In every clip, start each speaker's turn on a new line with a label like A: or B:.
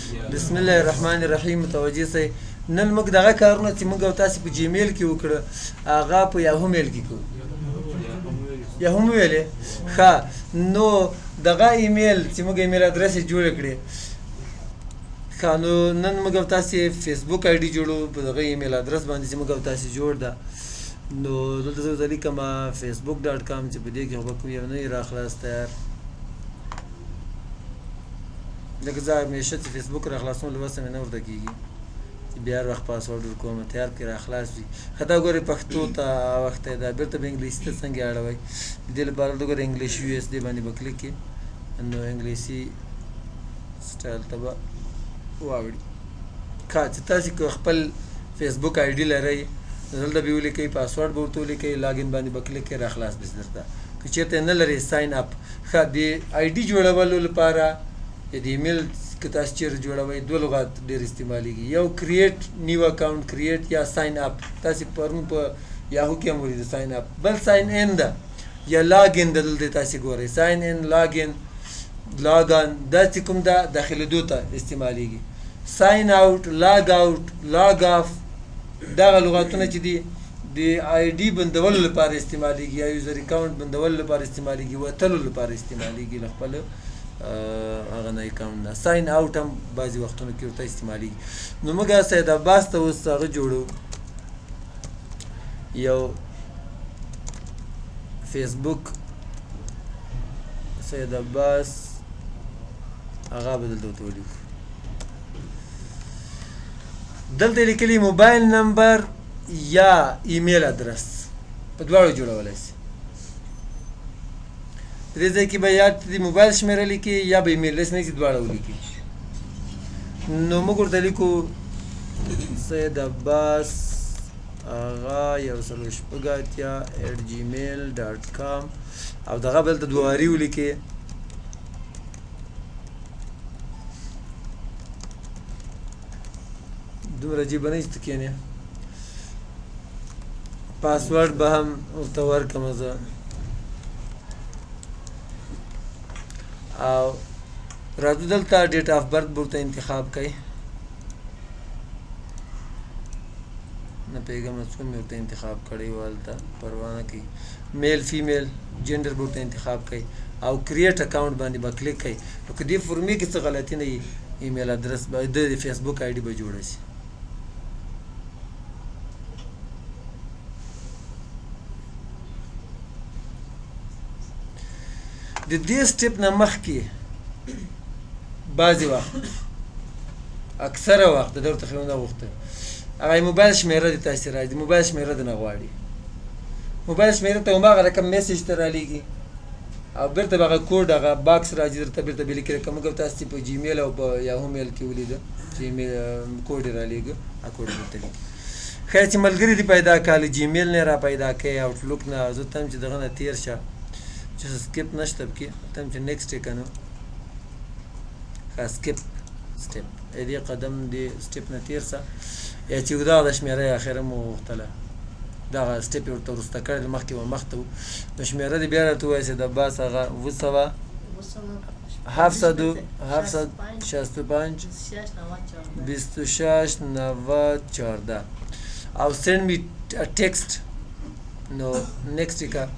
A: بسم الله الرحمن الرحیم. متوجه سئ، نن موږ دغه کارونه چې موږ او تاسې په جیمیل کې وکړه هغه په یاهو میل کې کوو. یاهو مو ویلې؟ ښه، نو دغه ایمیل چې موږ ایمیل ادرس یې جوړ کړې، ښه، نو نن موږ او تاسې فیسبوک آی ډي جوړو په دغه ایمیل ادرس باندې چې موږ او تاسې جوړ ده. نو دلته زه ورته لیکم facebook.com چې په دې کې خو به کوم یو نه وي راخلاص تیار، لکه زه همیشه چې فیسبوک راخلاصوم له وسه مې نه ورته کېږي چې بیا هر وخت پاسورډ ورکوم، تیار پکې راخلاص وي. ښه، دا ګورئ پښتو ته اوښتی ده، بېرته به انګلیسي ته څنګه اړوئ؟ د دې لپاره دلته ګورئ انګلیش یو اس دې باندې به کلیک کړئ، نو انګلیسي سټایل ته به واوړي. ښه، چې تاسې که خپل فیسبوک آی ډي لرئ دلته به یې ولیکئ، پاسورډ به ورته ولیکئ، لاګین باندې به کلیک کړئ، راخلاص به شي درته. که چېرته یې نه لرئ ساین اپ. ښه، د آی ډي جوړولو لپاره یا د ایمیل که تاسو چیرې جوړوئ دوه لغات ډېر استعمالیږي، یو کریټ نیو اکاونټ، کریټ یا ساین اپ. تاسې پرون په یاهو کې هم ولیده ساین اپ. بل ساین ان ده یا لاګ ان ده، دلته تاسې ګورئ ساین ان، لاګ ان، لاګ ان، دا چې کوم ده داخلېدو ته استعمالیږي. ساین اوټ، لاګ اوټ، لاګ اف، دغه لغاتونه چې دي د آی ډي بندولو لپاره استعمالیږي یا یوزر اکاونټ بندولو لپاره استعمالیږي، وتلو لپاره استعمالیږي له خپل هغه نه اکاونټ نه. ساین اوټ هم بعضې وختونو کې ورته استعمالیږي. نو موږ سید عباس ته اوس هغه جوړو یو فیسبوک سید عباس هغه به دلته ورته ولیکو. دلته لیکلي موبایل نمبر یا ایمیل ادرس، په دواړو جوړولی سي. په دې ځای کې به یا د موبایل شمېره لیکي یا به ایمیل، داسې نه چې دواړه ولیکي. نو موږ ورته لیکو سید عباس آغا 186@gmail.com او دغه به دلته دواري ولیکي. دومره عجیبه نه چې ته کښېنې. پاسورډ به هم ورته ورکړم زه. او راځو دلته ډیټ آف برت به ورته انتخاب کړئ. نه پوهېږم څو مې ورته انتخاب کړی و، هلته پروا نه کوي. میل فیمیل جندر به ورته انتخاب کړئ او کریټ اکاونټ باندې به کلیک کړئ. نو که دې فورمې کې څه غلطي نه وي ایمیل ادرس به د فیسبوک آی ډي به جوړه شي. د دې سټپ نه مخکې بعضې وخت اکثره وخت د درته خو نه غوښته هغه موبایل شمېره دې تاسې راځي، موبایل شمېره دې نه غواړي. موبایل شمېره ته هماغه رقم میسج ته رالیږي او بېرته به هغه کوډ هغه باکس راځي درته، بېرته به لیکي لکه موږ تاسې په جیمیل او په یاهو میل کې ولیده چې ایمیل کوډ یې رالیږه، هغه کوډ درته لیکي. ښه چې ملګري دې پیدا کړه، له جیمیل نه یې را پیدا کړې، آوټلوک نه، زه ته هم چې دغه نه تېر شه چې سکیپ نشته پکې، ته هم چې نیکسټ یې که نه، ښه سکیپ سټیپ دې قدم دې سټیپ نه تېر شه، یا چې دغه د شمېره یې اخره مو وغوښتله، دغه سټیپ یې ورته وروسته کړی، مخکې به مخته و. نو شمېره دې بیا راته ووایه چې د عباس هغه 700 765 26 90 14 او سینډ می ټیکسټ. نو نیکسټ یې کړه.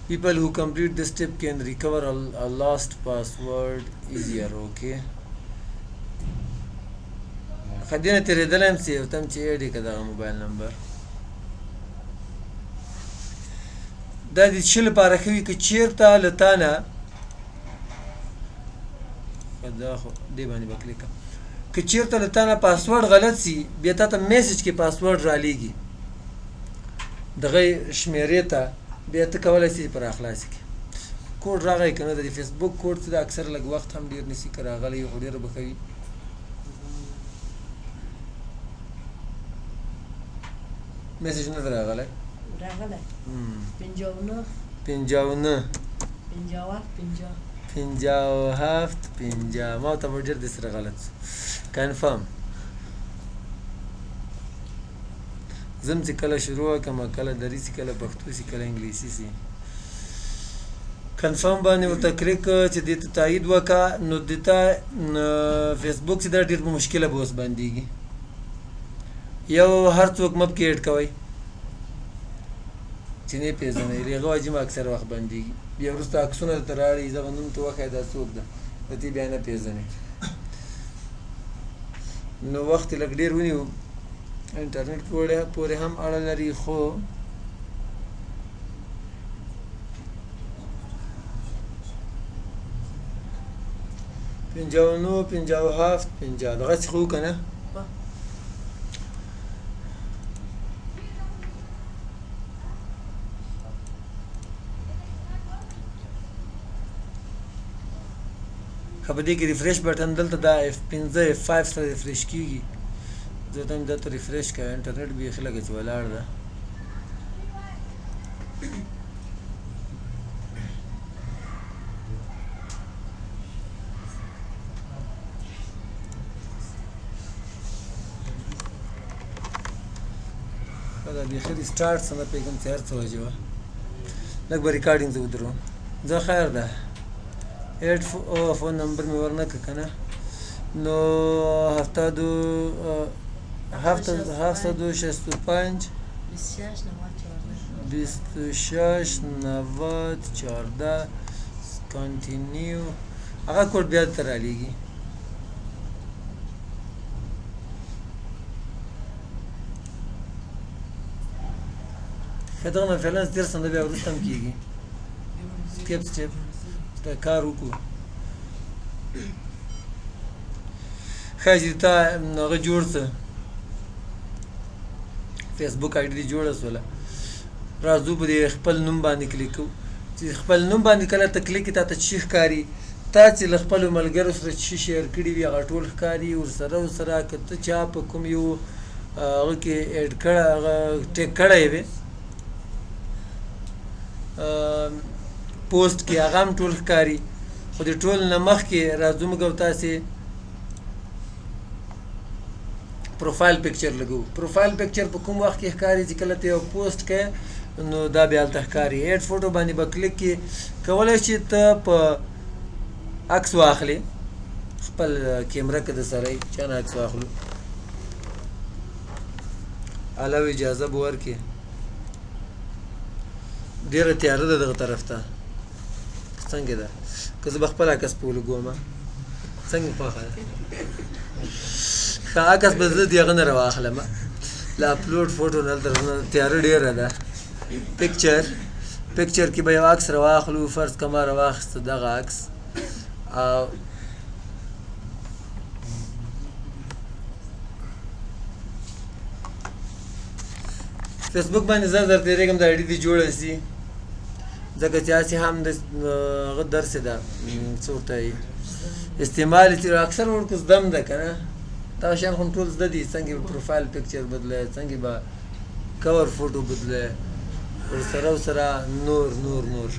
A: People who complete this step can recover a lost password easier. Okay. خدینه تېرېدلی هم سي او ته هم چې اډ یې که دغه موبایل نمبر. دا د څه لپاره ښه وي که چېرته له تا نه دا خو دې باندې به کلیک کړم، که چېرته له تا نه پاسورډ غلط سي بیا تا ته میسج کې پاسورډ رالیږي دغه شمېرې ته، بیا ته کولی سې پر راخلاص کړې. کوډ راغی که نه د فیسبوک کوډ څه ده اکثر لږ وخت هم ډېر نیسي، که راغلی خو ډېره به ښه وي. میسج نه دی راغلی؟
B: راغلی. 59
A: 59
B: 57 50
A: 57 50. ما ته به ډېر دې سره غلط سو. کنفرم زم چې کله شروع کړم، کله دري سي، کله پښتو سي، کله انګلیسي سي. confirm باندې ورته کلیک چې دې ته تایید وکړه، نو دې ته فیسبوک چې دا ډېر په مشکله به اوس بندېږي. یو هر څوک مه پکې add کوئ چې نه یې پېژنئ، هغه وجې هم اکثر وخت بندېږي. بیا وروسته عکسونه درته راړي، دغه نوم ته وښیه دا څوک ده، د دې بیا نه پېژنې. نو وخت یې لږ ډېر ونیو، انټرنیټ پورې هم اړه لري، خو 59 57 50 دغسې خو که نه؟ ښه په دې کې refresh button دلته دا F5 F5 سره refresh کېږي. زه ته مې دلته refresh کوه، انټرنیټ بیخي لږه چې ولاړ ده. ښه دا بیخي restart څه نه پوهېږم چې هر څه وجه وه. لږ به recording زه ودروم. زه خیر ده، add phone number مې ورنه کړ که نه. نو 765 26 90 14 continue. هغه کوډ بیا درته رالیږي. ښه دغه نه فعلا تېر سم ده، بیا وروسته هم کېږي. step step دا کار وکړو. ښه چې تا هغه جوړ څه فیسبوک ID دې جوړه سوله، راځو په دې خپل نوم باندې کلیک کوو. چې خپل نوم باندې کله ته کلیک کړې تا ته څه ښکاري، تا چې له خپلو ملګرو سره څه share کړي وي هغه ټول ښکاري ورسره ورسره. که ته چا په کوم یو هغه کې add کړی، هغه tag کړی وي پوسټ کې، هغه هم ټول ښکاري. خو د ټول نه مخکې راځو موږ او تاسې profile picture لګو. profile picture په کوم وخت کې ښکاري؟ چې کله ته یو پوسټ کوې نو دا بیا هلته ښکاري. add photo باندې به کلیک کړې، کولی شي ته په عکس واخلې، خپل کیمره که درسره وي چا نه عکس واخلو، allow اجازه به ورکړې. ډېره تیاره ده دغه طرف ته، څنګه ده؟ که زه به خپل عکس په ولګوم څنګه خوښه ده؟ ښه عکس به زه د هغه نه راواخلم، له upload photo نه. هلته تیاره ډېره ده. picture picture کې به یو عکس راواخلو. فرض که ما راواخیسته دغه عکس، او فیسبوک باندې زه در تېرېږم، دا ID دې جوړه سي، ځکه چې هسې هم د هغه درس ده، څه ورته وایي، استعمال یې چې اکثر ورکو زده هم ده که نه، دا شیان خو هم ټول زده دي. څنګه به profile picture بدلی، څنګه به cover photo بدلی، ورسره ورسره نور نور نور.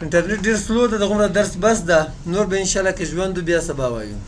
A: انټرنیټ ډېر slow ده، دغومره درس بس ده. نور به انشاءالله که ژوند بیا سبا وایو.